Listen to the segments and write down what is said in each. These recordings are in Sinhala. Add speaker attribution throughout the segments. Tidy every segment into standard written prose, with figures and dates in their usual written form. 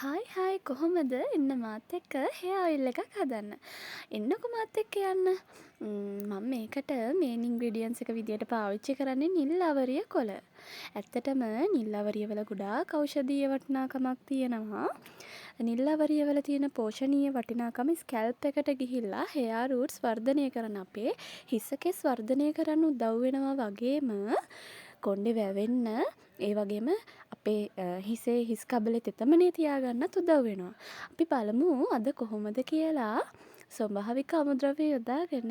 Speaker 1: හායි හායි, කොහොමද? එන්න මාත් එක්ක හෙයා ඔයිල් එකක් හදන්න. එන්නකෝ මාත් එක්ක යන්න. මම මේකට මේන් ඉන්ග්‍රීඩියන්ට්ස් එක විදියට පාවිච්චි කරන්නේ නිල් අවරිය කොළ. ඇත්තටම නිල් අවරිය වල ගොඩාක් ඖෂධීය වටිනාකමක් තියෙනවා. නිල් අවරිය වල තියෙන පෝෂණීය වටිනාකම ස්කැල්ප් එකට ගිහිල්ලා හෙයා රූට්ස් වර්ධනය කරන, අපේ හිස කෙස් වර්ධනය කරන්න උදව් වෙනවා වගේම කොණ්ඩේ වැවෙන්න, ඒ වගේම අපේ හිසේ හිස් කබලේ තෙතමනය තියාගන්නත් උදව් වෙනවා. අපි බලමු අද කොහොමද කියලා ස්වභාවික අමුද්‍රව්‍ය යොදාගෙන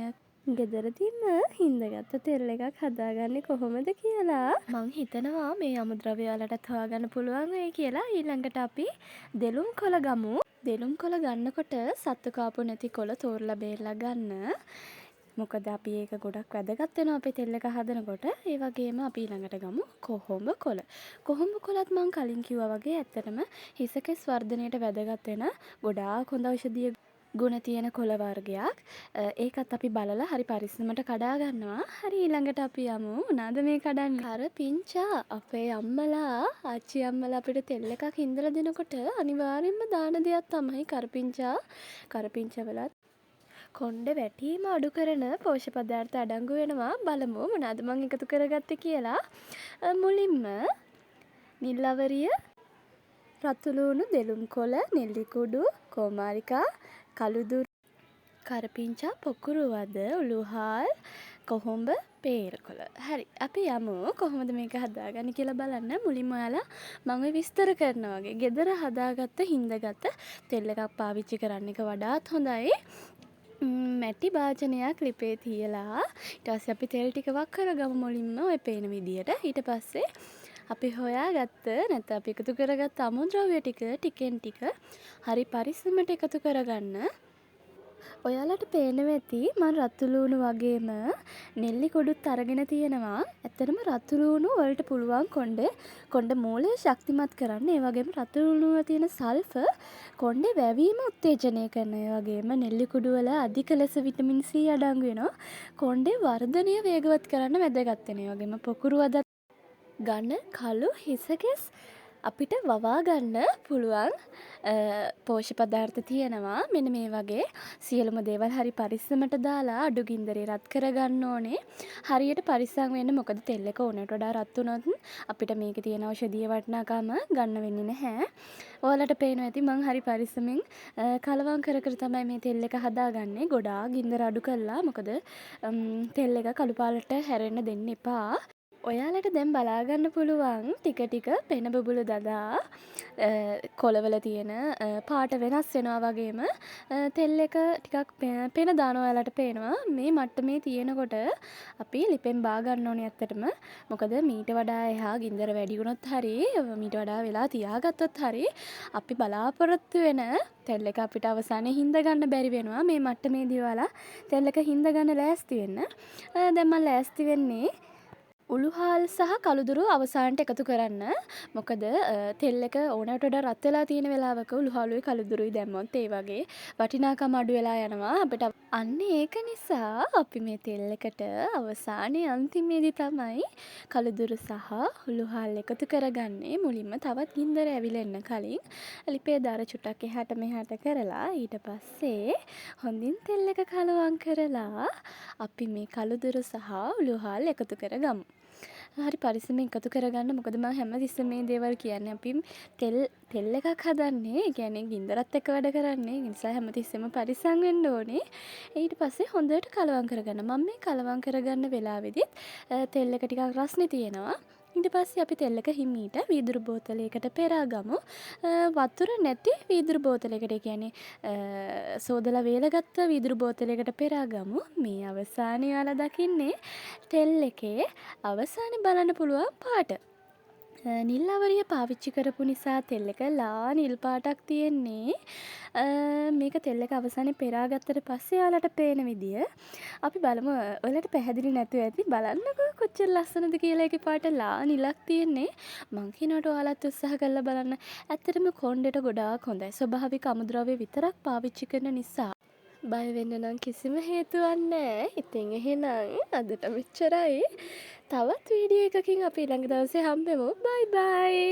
Speaker 1: ගෙදරදීම හින්දගත්ත තෙල් එකක් හදාගන්නේ කොහොමද කියලා. මං හිතනවා මේ අමුද්‍රව්‍ය ඔයාලටත් හොයාගන්න පුළුවන් වෙයි කියලා. ඊළඟට අපි දෙලුම් කොළ ගමු. දෙලුම් කොළ ගන්නකොට සත්තු කාපු නැති කොළ තෝරලා බේරලා ගන්න. මොකද අපි ඒක ගොඩක් වැදගත් වෙනවා අපේ තෙල් එක හදනකොට. ඒ වගේම අපි ඊළඟට ගමු කොහොඹ කොළ. කොහොඹ කොළත් මං කලින් කිව්වා වගේ ඇත්තටම හිස කෙස් වර්ධනයට වැදගත් වෙන ගොඩාක් හොඳ ඖෂධීය ගුණ තියෙන කොළ වර්ගයක්. ඒකත් අපි බලලා හරි පරිස්සමට කඩා ගන්නවා. හරි, ඊළඟට අපි යමු මොනාද මේ කඩන්නේ? කරපිංචා. අපේ අම්මලා, ආච්චි අම්මලා අපිට තෙල් එකක් හින්දලා දෙනකොට අනිවාර්යෙන්ම දාන දෙයක් තමයි කරපිංචා. කරපිංචා වලත් කොණ්ඩෙ වැටීම අඩු කරන පෝෂ්‍ය පදාර්ථ අඩංගු වෙනවා. බලමු මොනාද මං එකතු කරගත්තේ කියලා. මුලින්ම නිල් අවරිය, රතු ලූණු, දෙලුම් කොළ, නෙල්ලි කුඩු, කෝමාරිකා, කළුදුරු, කරපිංචා, පොකුරු වද, උළුහාල්, කොහොඹ, පේල් කොළ. හරි, අපි යමු කොහොමද මේක හදාගන්නේ කියලා බලන්න. මුලින්ම ඔයාලා මං ඔය විස්තර කරනවා වගේ ගෙදර හදාගත්ත හින්දගත්ත තෙල් එකක් පාවිච්චි කරන්න එක වඩාත් හොඳයි. මැටි භාජනයක් ලිපේ තියලා ඊට පස්සේ අපි තෙල් ටික වක් කරගමු මුලින්ම ඔය පේන විදියට. ඊට පස්සේ අපි හොයාගත්ත, නැත්නම් අපි එකතු කරගත්ත අමුද්‍රව්‍ය ටික ටිකෙන් ටික හරි පරිස්සමට එකතු කරගන්න. ඔයාලට පේනවා ඇති මං රතු ලූණු වගේම නෙල්ලි කුඩුත් අරගෙන තියෙනවා. ඇත්තටම රතු ලූණු වලට පුළුවන් කොණ්ඩ මූලය ශක්තිමත් කරන්න. ඒ වගේම රතු ලූණු වල තියෙන සල්ෆර් කොණ්ඩේ වැවීම උත්තේජනය කරනවා. ඒ වගේම නෙල්ලි කුඩු වල අධික ලෙස විටමින් සී අඩංගු වෙනවා. කොණ්ඩේ වර්ධනය වේගවත් කරන්න වැදගත් වෙනවා. ඒ වගේම පොකුරු වදත් ඝන කළු හිසකෙස් අපිට වවා ගන්න පුළුවන් පෝෂ්‍ය පදාර්ථ තියෙනවා. මෙන්න මේ වගේ සියලුම දේවල් හරි පරිස්සමට දාලා අඩු ගින්දරේ රත් කරගන්න ඕනේ. හරියට පරිස්සම් වෙන්න, මොකද තෙල් එක ඕනට වඩා රත් වුණොත් අපිට මේකේ තියෙන ඖෂධීය වටිනාකම ගන්න වෙන්නේ නැහැ. ඔයාලට පේනවා ඇති මං හරි පරිස්සමෙන් කලවම් කර කර තමයි මේ තෙල් එක හදාගන්නේ. ගොඩාක් ගින්දර අඩු කරලා, මොකද තෙල් එක කළු පාටට හැරෙන්න දෙන්න එපා. ඔයාලට දැන් බලාගන්න පුළුවන් ටික ටික පෙන බුබුලු දදා කොළවල තියෙන පාට වෙනස් වෙනවා වගේම තෙල් එක ටිකක් පෙන දානවා ඔයාලට පේනවා. මේ මට්ටමේ තියෙනකොට අපි ලිපෙන් බා ගන්න ඕනේ ඇත්තටම. මොකද මීට වඩා එහා ගින්දර වැඩි වුණොත් හරි, මීට වඩා වෙලා තියාගත්තොත් හරි, අපි බලාපොරොත්තු වෙන තෙල් එක අපිට අවසානයේ හින්ද ගන්න බැරි වෙනවා. මේ මට්ටමේදී ඔයාලා තෙල් එක හින්ද ගන්න ලෑස්ති වෙන්න. දැන් මං ලෑස්ති වෙන්නේ උළුහාල් සහ කළුදුරු අවසානට එකතු කරන්න. මොකද තෙල් එක ඕනෑවට වඩා රත් වෙලා තියෙන වෙලාවක උළුහාලුයි කළුදුරුයි දැම්මොත් ඒ වගේ වටිනාකම අඩු වෙලා යනවා අපිට. අන්න ඒක නිසා අපි මේ තෙල් එකට අවසානයේ අන්තිමේදී තමයි කළුදුරු සහ උළුහාල් එකතු කරගන්නේ. මුලින්ම තවත් ගින්දර ඇවිලෙන්න කලින් ලිපේ දර චුට්ටක් එහාට මෙහාට කරලා, ඊට පස්සේ හොඳින් තෙල් එක කලවම් කරලා අපි මේ කළුදුරු සහ උළුහාල් එකතු කරගමු. හරි පරිස්සමෙන් එකතු කරගන්න, මොකද මං හැමතිස්සෙම මේ දේවල් කියන්නේ, අපි තෙල් තෙල් එකක් හදන්නේ. ඒ කියන්නේ ගින්දරත් එක්ක වැඩ කරන්නේ. ඒ නිසා හැමතිස්සෙම පරිස්සම් වෙන්න ඕනේ. ඊට පස්සේ හොඳට කලවම් කරගන්න. මම මේ කලවම් කරගන්න වෙලාවෙදිත් තෙල් එක ටිකක් රස්නේ තියෙනවා. ඊට පස්සේ අපි තෙල් එක හිමීට වීදුරු බෝතලයකට පෙරා ගමු. වතුර නැති වීදුරු බෝතලයකට, ඒ කියන්නේ සෝදලා වේලගත්ත වීදුරු බෝතලයකට පෙරා ගමු. මේ අවසානයේ ඔයාලා දකින්නේ තෙල් එකේ අවසානයේ බලන්න පුළුවන් පාට. නිල් අවරිය පාවිච්චි කරපු නිසා තෙල් එක ලා නිල් පාටක් තියෙන්නේ. මේක තෙල් එක අවසානයේ පෙරා ගත්තට පස්සේ ඔයාලට පේන විදිය. අපි බලමු, ඔයාලට පැහැදිලි නැතුව ඇති. බලන්නකෝ කොච්චර ලස්සනද කියලා ඒකේ පාට ලා නිලක් තියෙන්නේ. මං කියනවට ඔයාලත් උත්සාහ කරලා බලන්න. ඇත්තටම කොණ්ඩෙට ගොඩාක් හොඳයි. ස්වභාවික අමුද්‍රව්‍ය විතරක් පාවිච්චි කරන නිසා බය වෙන්න නම් කිසිම හේතුවක් නෑ. ඉතින් එහෙනම් අදට මෙච්චරයි. තවත් වීඩියෝ එකකින් අපි ඊළඟ දවසේ හම්බෙමු. බයි බයි.